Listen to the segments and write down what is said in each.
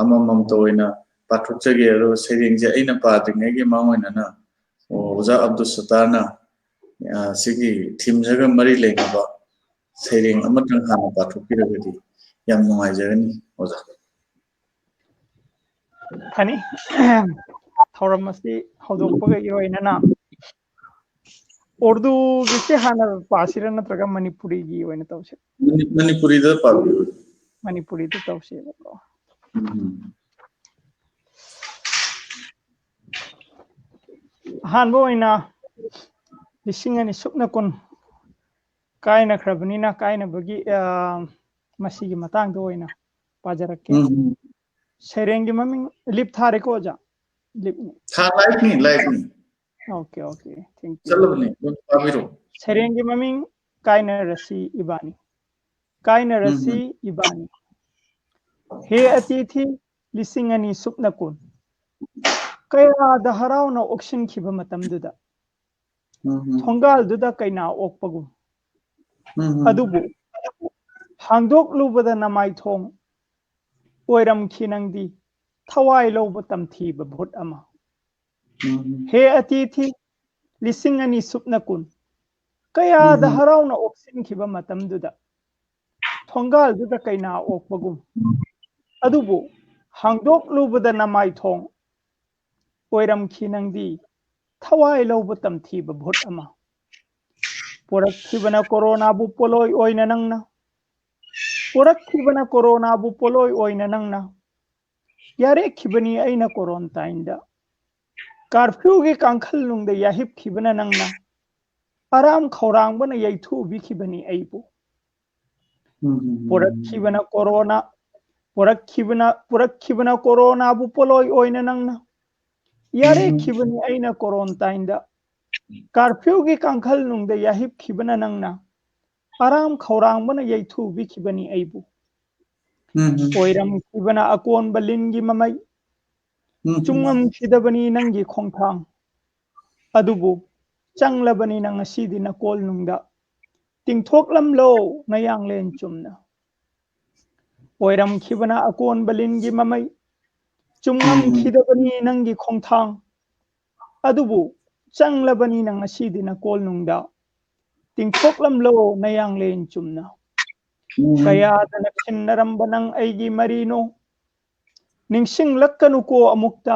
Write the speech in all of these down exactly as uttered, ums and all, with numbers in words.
ꯑꯃꯃꯝꯇ ꯑꯣꯏꯅ ꯄꯥꯊꯣꯛꯆꯒꯦ꯫ ꯑꯗꯣ ꯁꯩꯔꯦꯡꯁꯦ ꯑꯩꯅ ꯄꯥꯗ꯭ꯔꯤꯉꯩꯒꯤ ꯃꯥꯡ ꯑꯣꯏꯅꯅ ꯑꯣꯖꯥ ꯑꯕꯗꯨꯜ ꯁꯠꯇꯥꯔꯅ, ꯑ, ꯁꯤꯒꯤ ꯊꯤꯝꯁꯤꯒ ꯃꯔꯤ ꯂꯩꯅꯕ ꯁꯩꯔꯦꯡ ꯑꯃꯇꯪ ꯍꯥꯟꯅ ꯄꯥꯊꯣꯛꯄꯤꯔꯒꯗꯤ ꯌꯥꯝ ꯅꯨꯡꯉꯥꯏꯖꯒꯅꯤ ꯑꯣꯖꯥ꯫ ꯐꯅꯤ꯫ ꯊꯧꯔꯝ ꯑꯁꯤ ꯍꯧꯗꯣꯛꯄꯒ ꯏꯔꯣꯏꯅꯅ ꯎꯔꯗꯨꯒꯤꯁꯦ ꯍꯥꯟꯅ ꯄꯥꯁꯤꯔꯥ ꯅꯠꯇ꯭ꯔꯒ ꯃꯅꯤꯄꯨꯔꯤꯒꯤ ꯑꯣꯏꯅ ꯇꯧꯁꯤꯔꯥ? ꯃꯅꯤ- ꯃꯅꯤꯄꯨꯔꯤꯗ ꯄꯥꯕꯤꯌꯨ꯫ ꯃꯅꯤꯄꯨꯔꯤꯗ ꯇꯧꯁꯦꯕꯀꯣ꯫ ꯎꯝ꯫ ꯑꯍꯥꯟꯕ ꯑꯣꯏꯅ ꯂꯤꯁꯤꯡ ꯑꯅꯤ ꯁꯨꯞꯅ ꯀꯨꯟ ꯀꯥꯏꯅꯈ꯭ꯔꯕꯅꯤꯅ ꯀꯥꯏꯅꯕꯒꯤ, ꯑ, ꯃꯁꯤꯒꯤ ꯃꯇꯥꯡꯗ ꯑꯣꯏꯅ ꯄꯥꯖꯔꯛꯀꯦ꯫ ꯎꯝ꯫ ꯁꯩꯔꯦꯡꯒꯤ ꯃꯃꯤꯡ ꯂꯤꯞ ꯊꯥꯔꯦꯀꯣ ꯑꯣꯖꯥ? ꯂꯤꯞꯅꯤ꯫ ꯊꯥ ꯂꯥꯏꯛꯅꯤ, ꯂꯥꯏꯛꯅꯤ꯫ Okay, okay. Thank you. ꯆꯠꯂꯕꯅꯤ, ꯑꯗꯨꯝ ꯄꯥꯕꯤꯔꯣ꯫ ꯁꯩꯔꯦꯡꯒꯤ ꯃꯃꯤꯡ ꯀꯥꯏꯅꯔꯁꯤ ꯏꯕꯥꯅꯤ꯫ ꯀꯥꯏꯅꯔꯁꯤ ꯏꯕꯥꯅꯤ꯫ ꯍꯦ ꯑꯇꯤꯊꯤ, ꯂꯤꯁꯤꯡ ꯑꯅꯤ ꯁꯨꯞꯅ ꯀꯨꯟ꯫ ꯀꯌꯥꯗ ꯍꯔꯥꯎꯅ ꯑꯣꯛꯁꯤꯟꯈꯤꯕ ꯃꯇꯝꯗꯨꯗ꯫ ꯎꯝ, ꯎꯝ꯫ ꯊꯣꯡꯒꯥꯜꯗꯨꯗ ꯀꯩꯅꯥ ꯑꯣꯛꯄꯒꯨꯝ꯫ ꯎꯝ, ꯎꯝ꯫ ꯑꯗꯨꯕꯨ ꯍꯥꯡꯗꯣꯛꯂꯨꯕꯗ ꯅꯃꯥꯏꯊꯣꯡ ꯑꯣꯏꯔꯝꯈꯤ ꯅꯪꯗꯤ ꯊꯋꯥꯏ ꯂꯧꯕ ꯇꯝꯊꯤꯕ ꯚꯨꯠ ꯑꯃ꯫ ꯎꯝ, ꯎꯝ꯫ ꯍꯦ ꯑꯇꯤꯊꯤ, ꯂꯤꯁꯤꯡ ꯑꯅꯤ ꯁꯨꯞꯅ ꯀꯨꯟ꯫ ꯀꯌꯥꯗ ꯎꯝ, ꯎꯝ꯫ ꯍꯔꯥꯎꯅ ꯑꯣꯛꯁꯤꯟꯈꯤꯕ ꯃꯇꯝꯗꯨꯗ ꯊꯣꯡꯒꯥꯜꯗꯨꯗ ꯀꯩꯅꯥ ꯑꯣꯛꯄꯒꯨꯝ꯫ ꯑꯗꯨꯕꯨ ꯍꯥꯡꯗꯣꯛꯂꯨꯕꯗ ꯅꯃꯥꯏꯊꯣꯡ ꯑꯣꯏꯔꯝꯈꯤ ꯅꯪꯗꯤ ꯊꯋꯥꯏ ꯂꯧꯕ ꯇꯝꯊꯤꯕ ꯚꯨꯠ ꯑꯃ꯫ ꯄꯨꯔꯛꯈꯤꯕꯅ ꯀꯣꯔꯣꯅꯥꯕꯨ ꯄꯣꯠꯂꯣꯏ ꯑꯣꯏꯅ ꯅꯪꯅ꯫ ꯄꯨꯔꯛꯈꯤꯕꯅ ꯀꯣꯔꯣꯅꯥꯕꯨ ꯄꯣꯠꯂꯣꯏ ꯑꯣꯏꯅ ꯅꯪꯅ꯫ ꯌꯥꯔꯦꯛꯈꯤꯕꯅꯤ ꯑꯩꯅ ꯀꯣꯔꯣꯟꯇꯥꯏꯟꯗ꯫ ꯀꯥꯔꯐ꯭ꯌꯨꯒꯤ ꯀꯥꯡꯈꯜ ꯅꯨꯡꯗ ꯌꯥꯍꯤꯞꯈꯤꯕꯅ ꯅꯪꯅ꯫ ꯑꯔꯥꯝ ꯈꯧꯔꯥꯡꯕꯅ ꯌꯩꯊꯨꯕꯤꯈꯤꯕꯅꯤ ꯑꯩꯕꯨ꯫ ꯎꯝ, ꯎꯝ, ꯎꯝ꯫ ꯄꯨꯔꯛꯈꯤꯕꯅ ꯀꯣꯔꯣꯅꯥ, ꯄꯨꯔꯛꯈꯤꯕꯅ, ꯄꯨꯔꯛꯈꯤꯕꯅ ꯀꯣꯔꯣꯅꯥꯕꯨ ꯄꯣꯠꯂꯣꯏ ꯑꯣꯏꯅ ꯅꯪꯅ꯫ ꯌꯥꯔꯦꯛꯈꯤꯕꯅꯤ ꯑꯩꯅ ꯀꯣꯔꯣꯟꯇꯥꯏꯟꯗ꯫ ꯀꯥꯔꯐ꯭ꯌꯨꯒꯤ ꯀꯥꯡꯈꯜ ꯅꯨꯡꯗ ꯌꯥꯍꯤꯞꯈꯤꯕꯅ ꯅꯪꯅ꯫ ꯑꯔꯥꯝ ꯈꯧꯔꯥꯡꯕꯅ ꯌꯩꯊꯨꯕꯤꯈꯤꯕꯅꯤ ꯑꯩꯕꯨ꯫ ꯎꯝ, ꯎꯝ꯫ ꯑꯣꯏꯔꯝꯈꯤꯕꯅ ꯑꯀꯣꯟꯕ ꯂꯤꯟꯒꯤ ꯃꯃꯩ꯫ ꯎꯝ, ꯎꯝ꯫ ꯆꯨꯡꯉꯝꯈꯤꯗꯕꯅꯤ ꯅꯪꯒꯤ ꯈꯣꯡꯊꯥꯡ꯫ ꯑꯗꯨꯕꯨ ꯆꯪꯂꯕꯅꯤꯅ ꯉꯁꯤꯗꯤ ꯅꯀꯣꯜꯅꯨꯡꯗ ꯇꯤꯡꯊꯣꯛꯂꯝꯂꯣ ꯅꯌꯥꯡꯂꯦꯟ ꯆꯨꯝꯅ꯫ ꯑꯣꯏꯔꯝꯈꯤꯕꯅ ꯑꯀꯣꯟꯕ ꯂꯤꯟꯒꯤ ꯃꯃꯩ, ꯆꯨꯝꯉꯝꯈꯤꯗꯕꯅꯤ ꯅꯪꯒꯤ ꯈꯣꯡꯊꯥꯡ꯫ ꯑꯗꯨꯕꯨ ꯆꯪꯂꯕꯅꯤꯅ ꯉꯁꯤꯗꯤ ꯅꯀꯣꯜꯅꯨꯡꯗ, ꯇꯤꯡꯊꯣꯛꯂꯝꯂꯣ ꯅꯌꯥꯡꯂꯦꯟ ꯆꯨꯝꯅ꯫ ꯀꯌꯥꯗ ꯅꯛꯁꯤꯟꯅꯔꯝꯕ ꯅꯪ ꯑꯩꯒꯤ ꯃꯔꯤꯅꯣ, ꯅꯤꯡꯁꯤꯡꯂꯛꯀꯅꯨꯀꯣ ꯑꯃꯨꯛꯇ꯫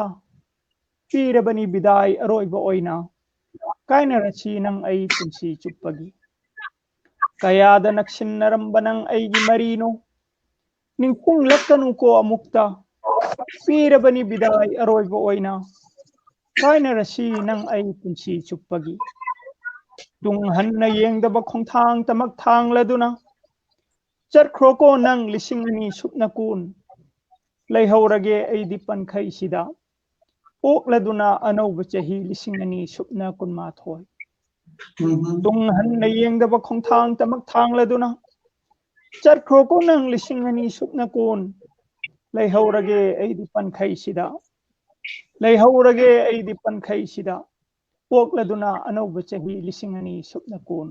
ꯄꯤꯔꯕꯅꯤ ꯕꯤꯗꯥꯏ ꯑꯔꯣꯏꯕ ꯑꯣꯏꯅ, ꯀꯥꯏꯅꯔꯁꯤ ꯅꯪ ꯑꯩ ꯄꯨꯟꯁꯤ ꯆꯨꯞꯄꯒꯤ꯫ ꯀꯌꯥꯗ ꯅꯛꯁꯤꯟꯅꯔꯝꯕ ꯅꯪ ꯑꯩꯒꯤ ꯃꯔꯤꯅꯣ, ꯅꯤꯡꯁꯤꯡꯂꯛꯀꯅꯨꯀꯣ ꯑꯃꯨꯛꯇ꯫ ꯄꯤꯔꯕꯅꯤ ꯕꯤꯗꯥꯏ ꯑꯔꯣꯏꯕ ꯑꯣꯏꯅ, ꯀꯥꯏꯅꯔꯁꯤ ꯅꯪ ꯑꯩ ꯄꯨꯟꯁꯤ ꯆꯨꯞꯄꯒꯤ꯫ ꯇꯨꯡ ꯍꯟꯅ ꯌꯦꯡꯗꯕ ꯈꯣꯡꯊꯥꯡ ꯇꯃꯛ ꯊꯥꯡꯂꯗꯨꯅ, ꯆꯠꯈ꯭ꯔꯣꯀꯣ ꯅꯪ ꯂꯤꯁꯤꯡ ꯑꯅꯤ ꯁꯨꯞꯅ ꯀꯨꯟ꯫ ꯂꯩꯍꯧꯔꯒꯦ ꯑꯩꯗꯤ ꯄꯟꯈꯩꯁꯤꯗ, ꯑꯣꯛꯂꯗꯨꯅ ꯑꯅꯧꯕ ꯆꯍꯤ ꯂꯤꯁꯤꯡ ꯑꯅꯤ ꯁꯨꯞꯅ ꯀꯨꯟꯃꯥꯊꯣꯏ꯫ ꯇꯨꯡ ꯍꯟꯅ ꯌꯦꯡꯗꯕ ꯈꯣꯡꯊꯥꯡ ꯇꯃꯛ ꯊꯥꯡꯂꯗꯨꯅ, ꯆꯠꯈ꯭ꯔꯣꯀꯣ ꯅꯪ ꯂꯤꯁꯤꯡ ꯑꯅꯤ ꯁꯨꯞꯅ ꯀꯨꯟ꯫ ꯂꯩꯍꯧꯔꯒꯦ ꯑꯩꯗꯤ ꯄꯟꯈꯩꯁꯤꯗ, ꯂꯩꯍꯧꯔꯒꯦ ꯑꯩꯗꯤ ꯄꯟꯈꯩꯁꯤꯗ, ꯄꯣꯛꯂꯗꯨꯅ ꯑꯅꯧꯕ ꯆꯍꯤ ꯂꯤꯁꯤꯡ ꯑꯅꯤ ꯁꯨꯞꯅ ꯀꯨꯟ꯫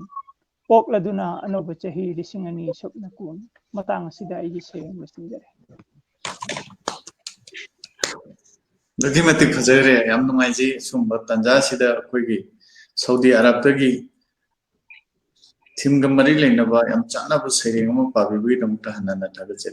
ꯄꯣꯛꯂꯗꯨꯅ ꯑꯅꯧꯕ ꯆꯍꯤ ꯂꯤꯁꯤꯡ ꯑꯅꯤ ꯁꯨꯞꯅ ꯀꯨꯟ꯫ ꯃꯇꯥꯡ ꯑꯁꯤꯗ ꯑꯩꯒꯤ ꯁꯩꯔꯦꯡ ꯂꯣꯏꯁꯤꯟꯖꯔꯦ꯫ ꯑꯗꯨꯛꯀꯤ ꯃꯇꯤꯛ ꯐꯖꯈ꯭ꯔꯦ꯫ ꯌꯥꯝ ꯅꯨꯡꯉꯥꯏꯖꯩ꯫ ꯁꯨꯝꯕ ꯇꯥꯟꯖꯥ ꯑꯁꯤꯗ ꯑꯩꯈꯣꯏꯒꯤ ꯁꯥꯎꯗꯤ ꯑꯔꯥꯕꯇꯒꯤ ꯊꯤꯝꯒ ꯃꯔꯤ ꯂꯩꯅꯕ ꯌꯥꯝ ꯆꯥꯅꯕ ꯁꯩꯔꯦꯡ ꯑꯃ ꯄꯥꯕꯤꯕꯒꯤꯗꯃꯛꯇ ꯍꯟꯅ ꯍꯟꯅ ꯊꯥꯒꯠꯆꯔꯤ꯫